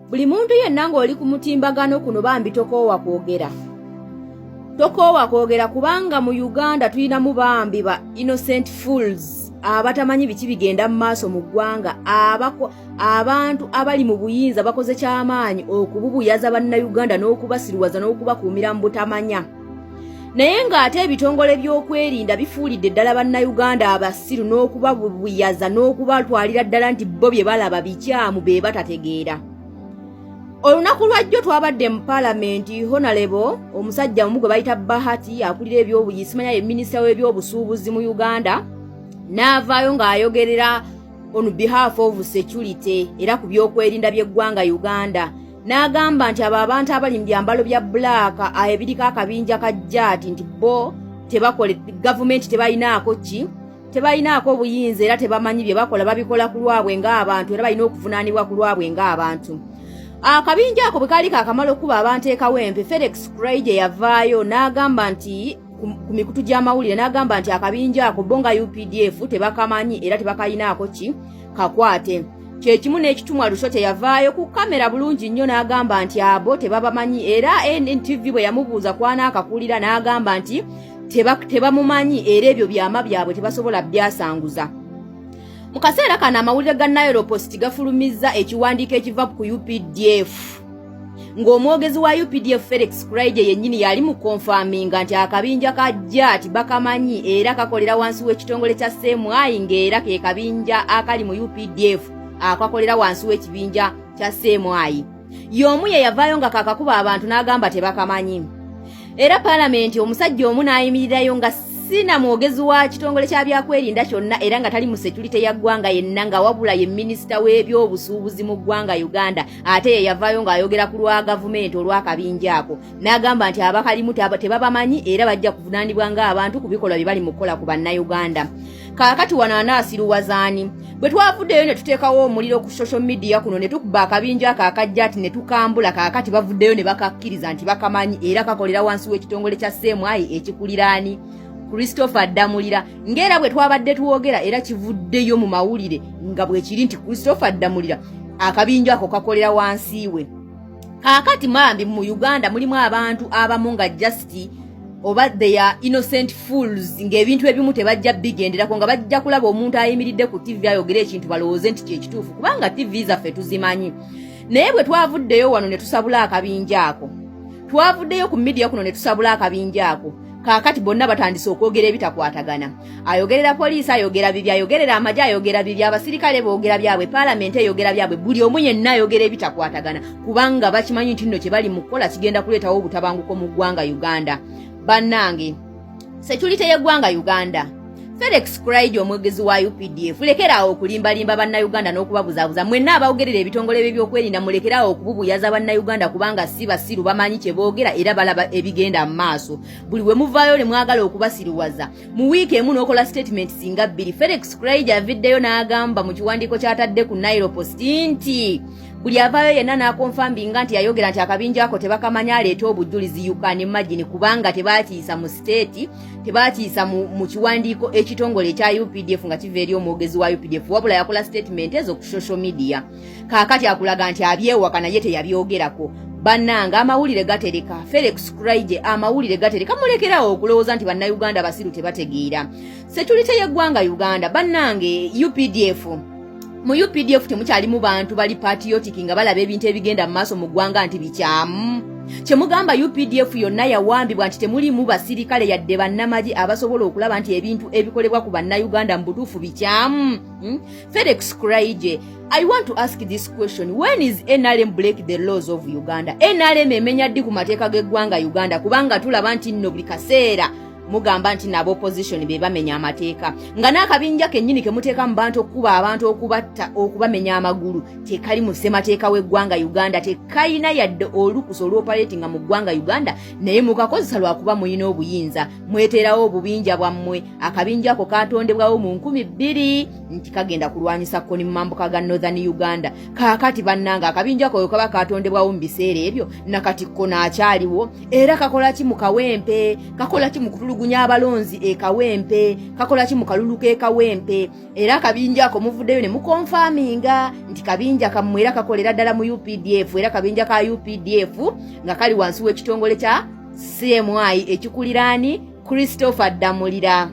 Buli muntu yenna ng'oli ku mutimbagano kuno, bambi tokoowa kwogera, tokoowa kwogera, kubanga mu Uganda tulinamu bambi ba innocent fools abatamanyi biki bigenda mu maaso mu ggwanga. Abantu abali mu buyinza bakoze kyamaanyi okububuyaza Bannayuganda n'okubasiruwaza n'okubakuumira mu butamanya, naye ng'ate ebitongole by'okwerinda bifuulidde ddala Bannayuganda abasiru n'okubabubuyaza n'okubatwalira ddala nti bo bye balaba bikyamu, be batategeera. Olunaku lwajjo twabadde mu Paalamenti. Honourable omusajja omu gwe bayita Bahati, akulira ebyobuyisimanya, ye minisita w'ebyobusuubuzi mu Uganda, n'avaayo ng'ayogerera on behalf of security era ku byokwerinda by'eggwanga Uganda, n'agamba nti abo abantu abali mu byambalo bya black ebiriko akabinja ka JATT nti bo tebakole gavumenti, tebalinaako ki, tebalinaako obuyinza era tebamanyi bye bakola, babikola ku lwabwe ng'abantu era balina okuvunaanibwa ku lwabwe ng'abantu. Akabinja ako bwe kaali kakamala okuba abantu ekawempe, Felix Kulayigye yavaayo n'agamba nti ku mikutu gy'amawulire, n'agamba nti akabinja ako bo nga UPDF tebakamanyi era tebakalinaako ki kakwate. Kyekimu n'ekitumwa Lusho teyavaayo ku kamera bulungi nnyo n'agamba nti abo tebabamanyi, era NTV bwe yamubuuza kwanaakakulira n'agamba nti tebamumanyi era ebyo byama byabwe, tebasobola byasanguza. Mu kaseera kano amawulire ga Nile Post gafulumizza ekiwandiiko ekiva ku UPDF, ng'omwogezi wa UPDF Felix Kulayigye yennyini yali mu confirminga nti akabinja ka JATT bakamanyi era kakolera wansi w'ekitongole kya CMI, ng'era ke kabinja akali mu UPDF akakolera wansi w'ekibinja kya CMI. Y'omu ye yavaayo nga kakakuba abantu n'agamba tebakamanyi. Era Paalamenti omusajja omu n'ayimirirayo nga sina mwogezi wa kitongole kya byakwerinda kyonna era nga tali mu security ya ggwanga yenna, nga wabula ye minisita w'ebyobusuubuzi mu ggwanga Uganda, ate ye yavaayo ng'ayogera ku lwa gavumenti olw'akabinja ako, n'agamba nti abakalimu tebabamanyi era bajja kuvunaanibwa ng'abantu ku bikolwa bye bali mu kukola ku Bannayuganda. Kaakati wano anaasiruwazaani? Bwe twavuddeyo ne tuteekawo omuliro ku social media kuno ne tukuba akabinja ako akajja ati ne tukambula, kaakati bavuddeyo ne bakakkiriza nti bakamanyi era kakolera wansi w'ekitongole kya CMI ekikuliraani Christopher Ddamulira, ng'era bwe twabadde twogera era kivuddeyo mu mawulire nga bwe kiri nti Christopher Ddamulira akabinja ako kakolera wansi we. Kaakati mambi mu Uganda mulimu abantu abamu nga just oba they are innocent fools, ng'ebintu ebimu tebajja bigenderako, nga bajja kulaba omuntu ayimiridde ku TV ayogera ekintu balowooze nti kyekituufu, kubanga TV zaffe tuzimanyi. Naye bwe twavuddeyo wano ne tusabula akabinja ako, twavuddeyo ku media kuno ne tusabula akabinja ako, kaakati bonna batandise okwogera ebitakwatagana. Ayogerera poliisi ayogera bibi, ayogerera amagye ayogera bibi, abasirikale boogera byabwe, Paalamenti eyogera byabwe, buli omu yenna ayogera ebitakwatagana, kubanga bakimanyi nti nno kye bali mu kukola kigenda kuleetawo obutabanguko mu ggwanga Uganda. Bannange, security y'eggwanga Uganda, Felix Kulayigye omwogezi wa UPDF, lekeraawo okulimbalimba Bannayuganda n'okubabuzaabuza. Mwenna abawogerera ebitongole by'ebyokwerinda, mulekeraawo okububuyaza Bannayuganda, kubanga si basiru, bamanyi kye boogera era balaba ebigenda mu maaso. Buli we muvaayo ne mwagala okubasiruwaza, mu wiiki emu n'okola statement singa bbiri. Felix Kulayigye aviddeyo n'agamba mu kiwandiiko ky'atadde ku Nile Post nti buli avaayo yenna n'aconfirminga nti yayogera nti akabinja ako tebakamanya aleeta obujulizi. You can imagine, kubanga tebakiisa mu state, tebakiisa mu kiwandiiko ekitongole ekya UPDF nga kiva eri omwogezi wa UPDF, wabula yakola statement ezo ku social media. Kaakati akulaga nti abyewaka naye teyabyogerako. Bannanga, amawulire gatereka. Felix Kulayigye, amawulire gatereka. Mulekerawo okulowooza nti Bannayuganda basiru, tebategeera security y'eggwanga Uganda. Bannange, UPDF, mu UPDF temukyalimu bantu bali patriotic nga balaba ebintu ebigenda mu maaso mu ggwanga nti bikyamu? Kyemugamba UPDF yonna yawambibwa, nti temulimu basirikale yadde bannamagye abasobola okulaba nti ebintu ebikolebwa ku Bannayuganda mu butuufu bikyamu, Felix Kulayigye, I want to ask this question: when is NRM break the laws of Uganda? NRM emenya ddi ku mateeka g'eggwanga Uganda? Kubanga tulaba nti nno buli kaseera mugamba nti nabo opposition be bamenya amateeka, nga n'akabinja kennyini ke muteeka mu bantu okukuba abantu, okubatta, okubamenya amagulu, tekali mu ssemateeka w'eggwanga Uganda, tekalina yadde olukusa olw'operatinga mu ggwanga Uganda, naye mukakozesa lwakuba muyina obuyinza, mweteerawo obubinja bwammwe. Akabinja ako katondebwawo mu 2000 nti kagenda kulwanyisa Kony mu mambuka ga Northern Uganda. Kaakati bannanga, akabinja ako kaba katondebwawo mu biseera ebyo, nakati Kony akyaliwo era kakola ki mu Kawempe? Kakola ki mu kutulugunya okutulugunya abalonzi e Kawempe, kakola ki mu kalulu k'e Kawempe. Era akabinja ako muvuddeyo ne mukonfaminga nti kabinja kammwe era kakolera ddala mu UPDF, era kabinja ka UPDF nga kali wansi w'ekitongole kya CMI ekikuliraani Christopher Ddamulira.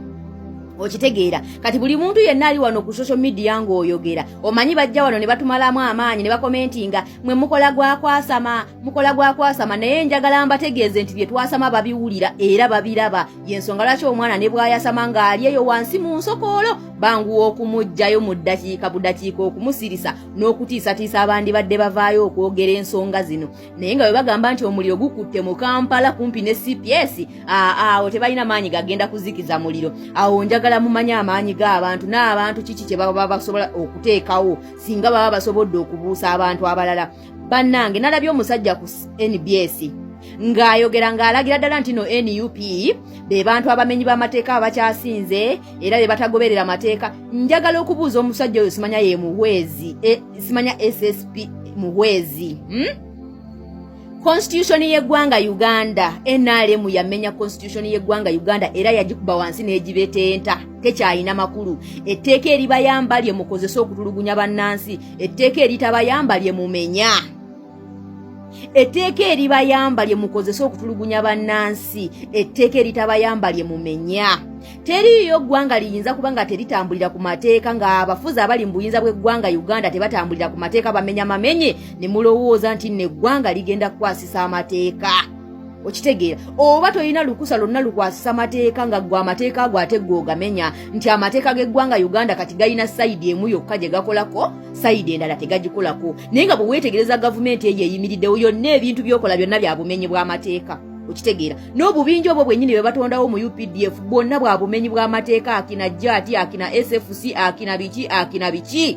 Okitegeera? Kati buli muntu yenna ali wano ku social media ng'oyogera, omanyi bajja wano ne batumalamu amaanyi ne bakomentinga, "Mwe mukola gwakwasama, mukola gwakwasama." Naye njagala mbategeeze nti bye twasama babiwulira era babiraba. Yensonga lwaki omwana ne bwayasama ng'ali eyo wansi mu nsokoolo, banguwa okumuggyayo mu ddakiika budakiika, okumusirisa n'okutiisatiisa abandibadde bavaayo okwogera ensonga zino. Naye nga bwe bagamba nti omuliro gukutte mu Kampala kumpi ne CPS, awo tebalina maanyi gagenda kuzikiza muliro. Awo njagala mumanye amaanyi g'abantu n'abantu kiki kye baba basobola okuteekawo singa baba basobodde okubuusa abantu abalala. Bannange, nalabye omusajja ku NBS ng'ayogera ng'alagira ddala nti no NUP be bantu abamenyi b'amateeka abakyasinze era be batagoberera mateeka. Njagala okubuuza omusajja oyo, simanya ye Muhwezi, simanya SSP Muhwezi, Constitution y'eggwanga Uganda, NRM yamenya constitution y'eggwanga Uganda era yagikuba wansi n'egibetenta, tekyayina makulu. Etteeka eribayamba lye mukozesa okutulugunya bannansi, etteeka eritabayamba lye mumenya. Etteeka eribayamba lye mukozesa okutulugunya bannansi, etteeka eritabayamba lye mumenya. Teriiyo ggwanga liyinza kuba nga teritambulira ku mateeka, ng'abafuzi abali mu buyinza bw'eggwanga Uganda tebatambulira ku mateeka, bamenya mamenye, ne mulowooza nti nno eggwanga ligenda kukwasisa amateeka. Okitegeera? Oba tolina lukusa lwonna lukwasisa mateeka nga gwe amateeka ago ate gwe ogamenya, nti amateeka g'eggwanga Uganda kati galina side emu yokka gye gakolako, side endala tegagikolako. Naye nga bwe weetegereza gavumenti eyo eyimiriddewo yonna, ebintu by'okola byonna bya bumenyi bw'amateeka. Okitegeera? N'obubinja obwo bwennyini bwe batondawo mu UPDF bwonna bwa bumenyi bw'amateeka. Akina jati, akina SFC, akina biki, akina biki,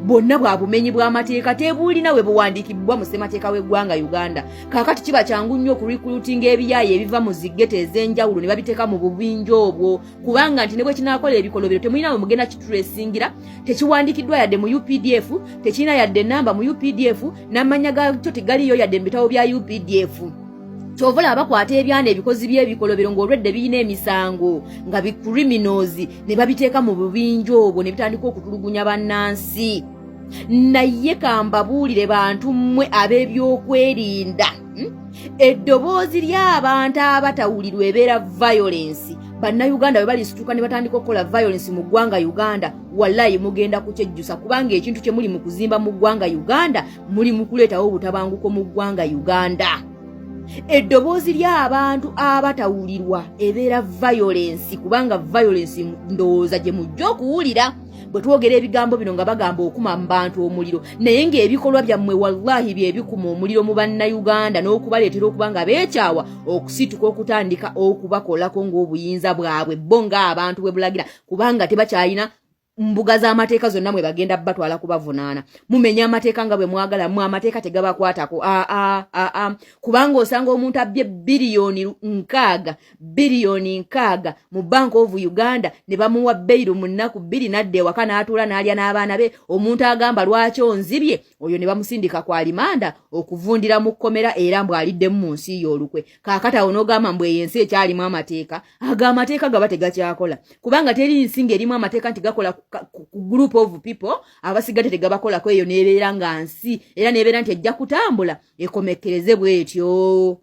bwonna bwa bumenyi bw'amateeka, tebulina we buwandiikibwa mu ssemateeka w'eggwanga Uganda. Kaakati kiba kyangu nnyo okurecruitinga ebiyaayi ebiva mu zi ghetto ez'enjawulo ne babiteeka mu bubinja obwo, kubanga nti ne bwe kinaakola ebikolobero temulina we mugenda kitracingira. Tekiwandiikiddwa yadde mu UPDF, tekirina yadde enamba mu UPDF, n'amannya gaakyo tegaliyo yadde mu bitabo bya UPDF. Kyova olaba bakwata ebyana ebikozi by'ebikolobero ng'olwedde birina emisango nga bicriminals ne babiteeka mu bubinja obwo ne bitandika okutulugunya bannansi. Naye kambabuulire, bantu mmwe ab'ebyokwerinda, Eddoboozi ly'abantu abatawulirwa ebeera violence. Bannayuganda bwe balisituka ne batandika okukola violence mu ggwanga Uganda, wallayi mugenda kukyejjusa, kubanga ekintu kye muli mu kuzimba mu ggwanga Uganda, muli mu kuleetawo obutabanguko mu ggwanga Uganda. Eddoboozi ly'abantu abatawulirwa ebeera violence, kubanga violence ndowooza gye mujja okuwulira bwe twogera ebigambo bino nga bagamba okuma mu bantu omuliro, naye ng'ebikolwa byammwe wallahi bye bikuma omuliro mu Bannayuganda n'okubaleetera okuba nga beekyawa okusituka okutandika okubakolako ng'obuyinza bwabwe bo ng'abantu bwe bulagira, kubanga tebakyalina mbuga z'amateeka zonna mwe bagenda batwala kubavunaana. Mumenya amateeka nga bwe mwagala mmwe, amateeka tegabakwatako. Aa aa, kubanga osanga omuntu abbye 60 biliyoni, 60 biliyoni mu Bank of Uganda ne bamuwa bail mu nnaku 2, n'adda ewaka n'atuula n'alya n'abaana be. Omuntu agamba, "Lwaki onzibye?" oyo ne bamusindika ku alimanda okuvundira mu kkomera, era mbw aliddemu mu nsi y'olukwe. Kaakati awo n'ogamba mbu eyo ensi ekyalimu amateeka. Ago amateeka gaba tegakyakola, kubanga teri nsi ng'erimu amateeka nti gakola ku group of people, abasigadde tegabakolako. Eyo nebeera nga nsi era nebeera nti ejja kutambula ekomekkereze bw'etyo.